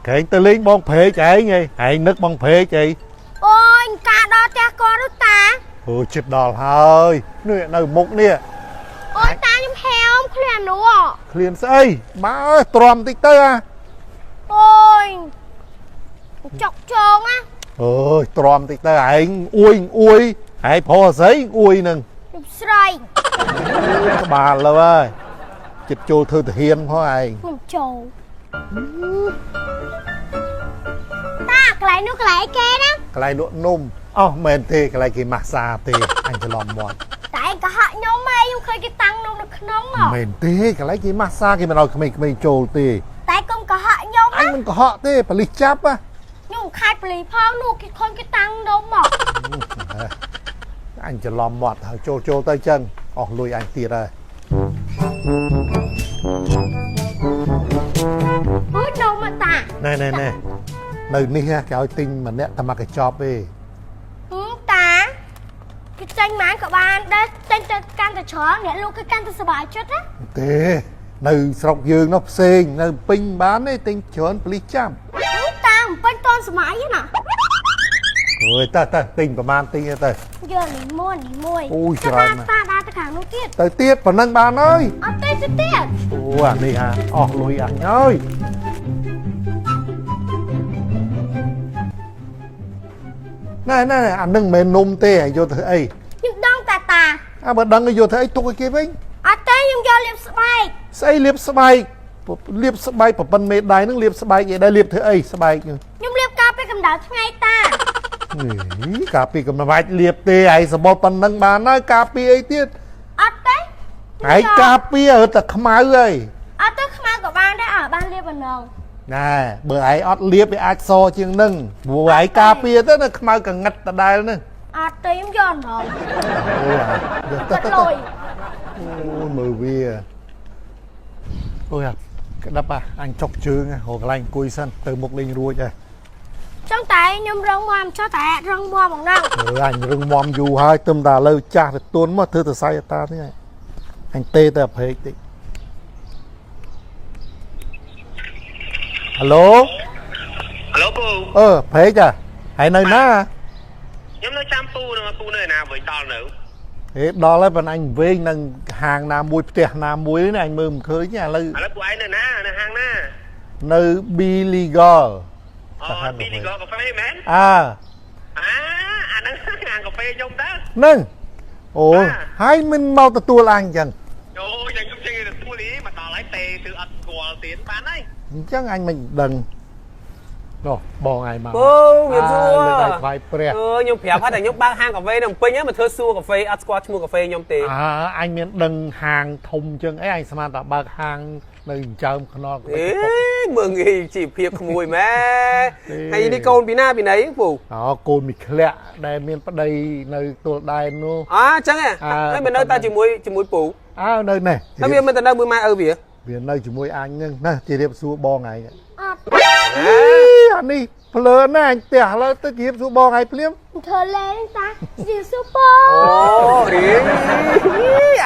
ក្រែងទៅលេងបងព្រែកឯងហីឯងនឹកបងព្រែកអី អូយការដល់ផ្ទះគាត់នោះតា អូជិតដល់ហើយនេះនៅមុខនេះ អូយតាខ្ញុំហែមឃ្លាននោះ ឃ្លានស្អីបើអើយទ្រាំតិចទៅអា អូយចុកជងណា អើយទ្រាំតិចទៅឯងអួយអួយឯងប្រុសស្អីអួយនឹង ខ្ញុំស្រី ក្បាលលើហើយចិត្តចូលធ្វើទាហានផងឯង ខ្ញុំចូលតាកន្លែងនោះកន្លែងគេណា កន្លែងលក់នំអោះមែនទេកន្លែងគេម៉ាស្សាទេអញច្រឡំមាត់ តែឯងក៏ហាក់ខ្ញុំហីខ្ញុំឃើញគេតាំងនំនៅក្នុងហ៎ មែនទេកន្លែងគេម៉ាស្សាគេមិនឲ្យក្មេងៗចូលទេ តែកុំក៏ហាក់ខ្ញុំ អញមិនកុហកទេប៉ូលីសចាប់ហ៎ ខ្ញុំខាច់ប៉លីផងនោះគេឃើញគេតាំងនំហ៎ អញច្រឡំមាត់ហើយចូលចូលទៅចឹងអស់លុយអញទៀតហើយ អូយនំមកតា ណែណែណែនៅនេះណាគេឲ្យទិញម្នាក់តែមកកញ្ចប់ទេ ហឹមតាគេចេញម៉ានក៏បានដែរចេញទៅកាន់តែច្រើនអ្នកលោកគេកាន់តែសប្បាយចិត្តណា ទេនៅស្រុកយើងនោះផ្សេងនៅពេញបានទេទិញច្រើនប៉ូលីសចាប់ ហឹមតាមិនពេញតនសម័យទេណា អូយតើតើទិញប្រហែលទិញទៅ យកនេះមួយនេះមួយ អូយច្រើនណាស់ តាដើរទៅខាងនោះទៀត ទៅទៀតប៉ុណ្ណឹងបានហើយ អត់ទេទៅទៀត អូអានេះអាអស់លុយអញហើយណែណែអានឹងមិនមែននំទេឲ្យយកទៅអី ខ្ញុំដឹងតាតា អាបើដឹងឲ្យយកទៅអីទុកឲ្យគេវិញ អត់ទេខ្ញុំយកលាបស្បែក ស្អីលាបស្បែកលាបស្បែកប្រពន្ធមេដៃនឹងលាបស្បែកអីដែរលាបធ្វើអីស្បែកហ្នឹង ខ្ញុំលាបការពេលកម្ដៅថ្ងៃតា ហីការពីកំណាច់លាបទេឯងសបល់ប៉ុណ្ណឹងបានហើយការពីអីទៀត អត់ទេ ឯងការពីរត់តែខ្មៅហើយ អត់ទេខ្មៅក៏បានដែរអើបានលាបប៉ុណ្ណឹង ណែបើឯងអត់លាបវាអាចសជាងនឹងព្រោះឯងការពារទៅនៅខ្មៅកងឹតដដែលហ្នឹង អត់ទេខ្ញុំយកប៉ុណ្ណឹង អូអាយកទៅទៅ គាត់លុយ អូយមើលវាអូយអាក្តាប់អាអញចុកជើងហ៎រកកន្លែងអង្គុយសិនទៅមុខលេងរួចហើយ ចង់តែខ្ញុំរងមាំចុះតែរងមាំហ្មងហ្នឹង អឺអញរឹងមាំយូរហើយទឹមតែឥឡូវចាស់វាទន់មកធ្វើទៅសៃអតានេះហើយអញទេទៅអភេកតិចហៅឡូ ហៅឡូពូ អឺភេកអាហើយនៅណា ខ្ញុំនៅចាំពូនៅពូនៅឯណាវិញដល់នៅ ហេដល់ហើយប៉ុន្តែអញវែងនឹងហាងណាមួយផ្ទះណាមួយនេះអញមើលមិនឃើញទេឥឡូវ ឥឡូវពូឯងនៅណានៅហាងណា នៅ B Legal អូពីលីកកាហ្វេមែន អើ អាអាហ្នឹងហាងកាហ្វេខ្ញុំតើ ហ្នឹងអូហើយមិនមកទទួលអញអញ្ចឹង អូយ៉ាងខ្ញុំចេញទទួលអីមកដល់ហើយទេគឺអត់ស្គាល់ទៀតបានហើយ អញ្ចឹងអញមិនដឹងនោះបងឯងមក ពូជំរាបសួរ លើដៃថ្វាយព្រះ អឺខ្ញុំប្រាប់ហើយតែខ្ញុំបើកហាងកាហ្វេនៅភ្នំពេញហ្នឹងមកធ្វើសួរកាហ្វេអត់ស្គាល់ឈ្មោះកាហ្វេខ្ញុំទេ អើអញមានដឹងហាងធំអញ្ចឹងអីអញស្មានតែបើកហាងនៅចិញ្ចើមខ្នល់ក្បិច អេ កពុក មើងងាយជីវភាពក្មួយម៉ែ ទេ ហើយនេះកូនពីណាពីណីពូ អូកូនមីធ្លាក់ដែលមានប្តីនៅទួលដែននោះ អាអញ្ចឹងហ៎ អើ ហើយមិននៅតែជាមួយជាមួយពូ អើនៅនេះ ហើយវាមិនទៅនៅមួយម៉ែឪវា វានៅជាមួយអញហ្នឹងណាជារៀបសួរបងឯង អត់ អេអានេះភ្លើណាស់អញផ្ទះឥឡូវទៅជារៀបសួរបងឯងភ្លាម ធ្វើលេងតាជាស៊ូពូ អូរី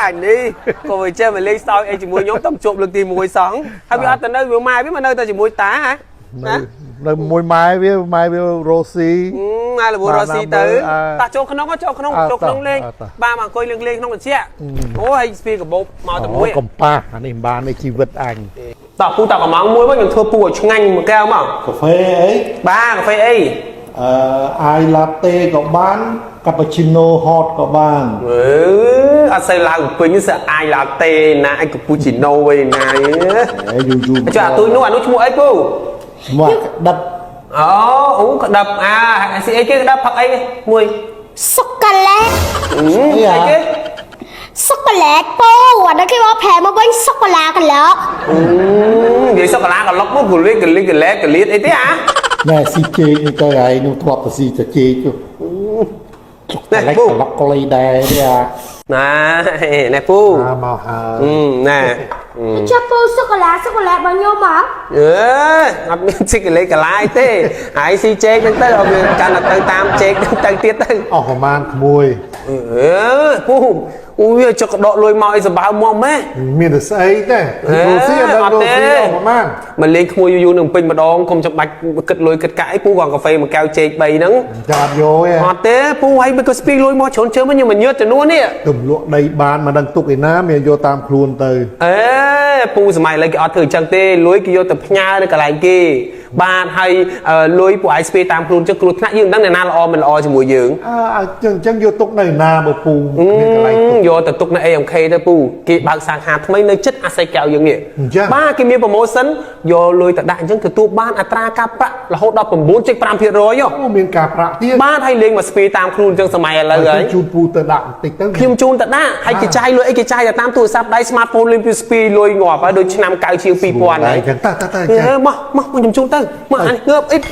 អានេះក៏វាចេះមកលេងសើចអីជាមួយខ្ញុំតំជួបលើកទី1សោះហើយវាអត់ទៅនៅមួយម៉ែវាមកនៅតែជាមួយតាហ៎ នៅនៅមួយម៉ែវាម៉ែវារ៉ូស៊ី ម៉ែលវរស៊ីទៅ អើ តាចូលក្នុងចូលក្នុង អើ ចូលក្នុងលេង តោះអើតោះ បាទមកអង្គុយលេងលេងក្នុងត្រជាក់អូហើយស្ពីកាបូបមកតែមួយ អូកំប៉ះអានេះមិនបាននៃជីវិតអញ តោះពូតកំងមួយមកខ្ញុំធ្វើពូឲ្យឆ្ងាញ់មួយកែវមក កាហ្វេអី បាទកាហ្វេអី អឺអាយឡាតេក៏បានកាប៉ាឈីណូហតក៏បាន អឺអត់សូវឡើងពេញសើអាយឡាតេណាអីកាពូជីណូអីណា អេយូរយូរ ចុះអាទូចនោះអានោះឈ្មោះអីពូ ឈ្មោះក្តិត អូអូក្តាប់អាស៊ីអីគេក្តាប់ផឹកអីមួយ សុកកាឡេត អឺអីគេ សុកកាឡេតពូអានេះគេមកប្រែមកវិញសុកកាឡាកឡុក អឺនិយាយសុកឡាកឡុកមកគលីកលីកលែកលៀតអីទេអា ណែស៊ីចេកនេះទៅឯងនោះធ្លាប់ទៅស៊ីតែចេកនោះ ណែពូ ឡុកកលីដែរទេអា ណែណែពូ អាមកហើយ អឺណែ ចាប់ពូសុកកាឡាសុកកាឡេតរបស់ខ្ញុំមក អឺអត់មានស៊ីកលេកលាយទេហើយស៊ីចេកហ្នឹងទៅឲ្យវាកាន់តែទៅតាមចេកហ្នឹងទៅទៀតទៅ អស់ប្រហែលក្មួយ អឺពូ អូយចុះក៏ដកលុយមកអីសម្បើមកម៉េះ មានតែស្អីទេរស់ស៊ីអត់ដឹងរស់ស៊ីអស់ប្រហែល មកលេងក្មួយយូរៗនឹងពេញម្ដងកុំចាំបាច់គិតលុយគិតកាក់អីពូគាត់កាហ្វេមួយកែវចេក3ហ្នឹង ចាំអត់យកទេ អត់ទេពូហើយមិនក៏ស្ពីលុយមកច្រើនជើងមកខ្ញុំមិនញើតចំនួននេះ ទម្លក់ដីបានមកដឹងទុកឯណាមានយកតាមខ្លួនទៅ អេពូសម័យឥឡូវគេអត់ធ្វើអញ្ចឹងទេលុយគេយកទៅផ្ញើនៅកន្លែងគេបាទហើយលុយពួកឯងស្ពីតាមខ្លួនចឹងគ្រោះថ្នាក់យើងមិនដឹងអ្នកណាល្អមិនល្អជាមួយយើង អើអញ្ចឹងអញ្ចឹងយកទុកនៅណាបើពូមានកន្លែងទុក យកទៅទុកនៅ AMK ទៅពូគេបើកសាខាថ្មីនៅចិត្តអាស័យកែវយើងនេះ អញ្ចឹង បាទគេមាន promotion យកលុយទៅដាក់អញ្ចឹងទទួលបានអត្រាការប្រាក់រហូតដល់9.5%ហ៎ អូមានការប្រាក់ទៀត បាទហើយលេងមកស្ពីតាមខ្លួនអញ្ចឹងសម័យឥឡូវហើយ ជូនពូទៅដាក់បន្តិចទៅ ខ្ញុំជូនទៅដាក់ហើយគេចាយលុយអីគេចាយតែតាមទូរស័ព្ទដៃ smartphone លេងពីស្ពីលុយងាប់ហើយដូចឆ្នាំ9ជាង2000ហើយ អញ្ចឹងតើតើតើ អេមកមកខ្ញុំជូនទៅមកអានេះងើបអ៊ីត